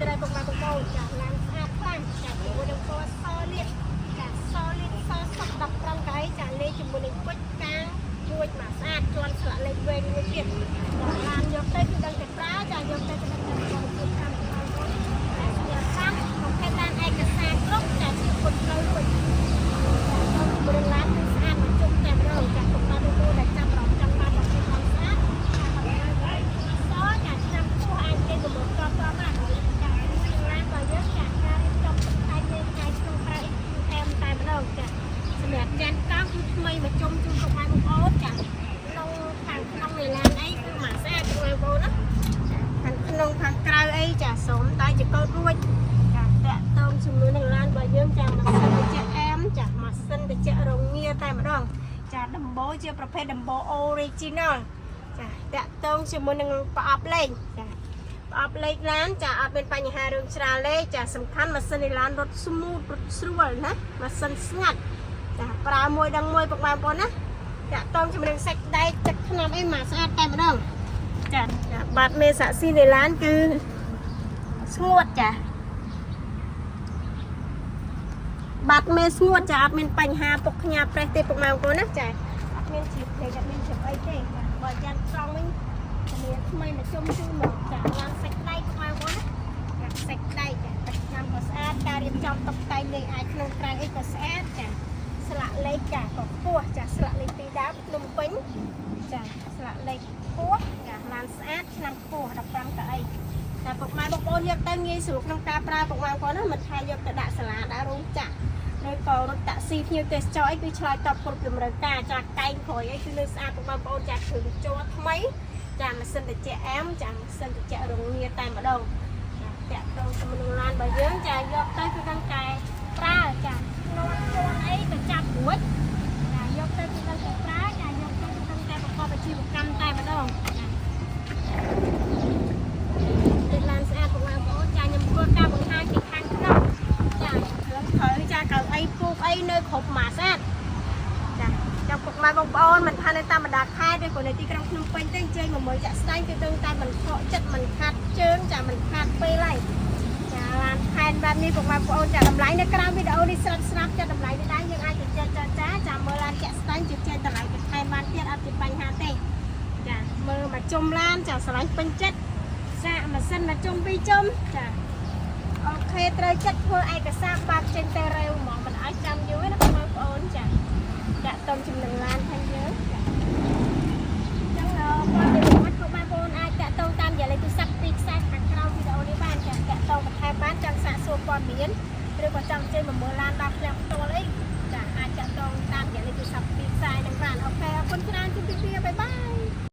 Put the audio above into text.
ទៀតហើយពុកម៉ែបងប្អូនចាឡានស្អាតខ្លាំងចាជាមួយនឹងពណ៌សលាបចាសលាបសសុក15កៅអីចាលេខជាមួយនឹងគុជកាងរួចមកស្អាតជាន់ស្លាកលេខវែងមួយទៀតចាឡានយកទៅគឺដឹងតែប្រើចាយកទៅគឺដឹងតែប្រើជាតាមបងប្អូនចាសម្រាប់តាមប្រភេទឡានឯកសារគ្រប់ចាជាគុណផ្លូវរួចចាជាមួយនឹងឡានគឺស្អាតមកជុំតែម្ដងចាពុកម៉ែបងប្អូនដែលចាប់អារម្មណ៍ចង់បានប្រភេទឡានស្អាតចាសចាឆ្នាំពោះអាចគេប្រមូលតតបានចាឡានរបស់យើងចាការរៀបចំតុបតែងនៅថ្ងៃក្នុងក្រៅអែមតែម្ដងចាសម្រាប់ចានកង់គឺថ្មីមកជុំជូនពុកម៉ែបងប្អូនចាក្នុងខាងក្នុងនៃឡានអីគឺមកស្អាតពុកម៉ែបងប្អូនណាខាងក្នុងខាងក្រៅអីចាសូមតែជាកោតរួចចាតាក់តងជាមួយនឹងឡានរបស់យើងចាម៉ាស៊ីនត្រជាក់អែមចាម៉ាស៊ីនត្រជាក់រងាតែម្ដងចាដំបូលជាប្រភេទដំបូល original ចាតាក់តងជាមួយនឹងប្រអប់លេខចាប្រអប់លេខឡានចាអត់មានបញ្ហារឿងច្រាលទេចាសំខាន់ម៉ាស៊ីននៃឡានរត់ smooth រត់ស្រួលណាម៉ាស៊ីនស្ងាត់ចាប្រើមួយដឹងមួយពុកម៉ែបងប្អូនណាតាក់តងជាមួយនឹងសាច់ដែកទឹកថ្នាំអីមកស្អាតតែម្ដងចាចាបាត់មេសាក់ស៊ីនៃឡានគឺស្ងួតចាបាត់មេស្ងួតចាអត់មានបញ្ហាពុកខ្ញាប្រេះទេពុកម៉ែបងប្អូនណាចាអត់មានជ្រាបទេអត់មានជ្រាបអីទេចាបើយ៉ាងត្រង់វិញធានាថ្មីមកជុំជូនមកចាឡានសាច់ដែកពុកម៉ែបងប្អូនណាចាសាច់ដែកចាទឹកថ្នាំក៏ស្អាតការរៀបចំតុបតែងលេខអាចក្នុងក្រៅអីក៏ស្អាតចាស្លាកលេខចាក៏ខ្ពស់ចាស្លាកលេខពីរដើមភ្នំពេញចាស្លាកលេខខ្ពស់ចាឡានស្អាតឆ្នាំខ្ពស់15កៅអីតែពុកម៉ែបងប្អូនយកទៅងាយស្រួលក្នុងការប្រើពុកម៉ែបងប្អូនណាមិនថាយកទៅដាក់សាលាដាក់រោងចក្រឬក៏រត់តាក់ស៊ីភ្ញៀវទេសចរអីគឺឆ្លើយតបគ្រប់តម្រូវការចាកែងក្រោយអីគឺលើស្អាតពុកម៉ែបងប្អូនចាគ្រឿងជ័រថ្មីចាម៉ាស៊ីនត្រជាក់អែមចាម៉ាស៊ីនត្រជាក់រងាតែម្ដងចាតាក់ទងជាមួយនឹងឡានរបស់យើងចាយកទៅគឺដឹងតែប្រើចានន់ជន់អីក៏ចាប់រួចចាយកទៅគឺដឹងតែប្រើចាយកទៅគឺដឹងតែប្រកបអាជីវកម្មតែម្ដងចា លេខឡានស្អាតពុកម៉ែបងប្អូនចាខ្ញុំធ្វើការបង្ហាញពីខាងក្នុងចាគ្រឿងត្រូវចាកៅអីពូកអីនៅគ្រប់មួយស្អាតចាចាំពុកម៉ែបងប្អូនមិនថានៅតាមបណ្ដាខេត្តឬក៏នៅទីក្រុងភ្នំពេញទេអញ្ជើញមកមើលចាក់ស្ដែងគឺដឹងតែមិនខកចិត្តមិនខាត់ជើងចាមិនខាត់ពេលហើយចាឡានខែនបែបនេះពុកម៉ែបងប្អូនចាតម្លៃនៅក្រោមវីដេអូនេះស្រាប់ស្រាប់ចាតម្លៃនេះដែរយើងអាចទៅចែកចចាចាមើលឡានចាក់ស្ដែងជជែកតម្លៃបន្ថែមបានទៀតអត់ជាបញ្ហាទេចាមើលមកជុំឡានចាស្រឡាញ់ពេញចិត្ត សាកម៉ាស៊ីនមកជុំពីរជុំចា OK ត្រូវចិត្តធ្វើឯកសារបាក់ចេញទៅរេវហ្មងមិនឲ្យចាំយូរទេណាបងប្អូនចាចាក់តុំចំណងឡានខាងយើងចាចឹងព័ត៌មានលម្អិតពួកបងប្អូនអាចតាក់ទងតាមរយៈលេខទូរស័ព្ទពីរខ្សែខាងក្រោមវីដេអូនេះបានចាតាក់ទងបន្ថែមបានចង់សាកសួរព័ត៌មានឬក៏ចង់ជិះមកមើលឡានបាន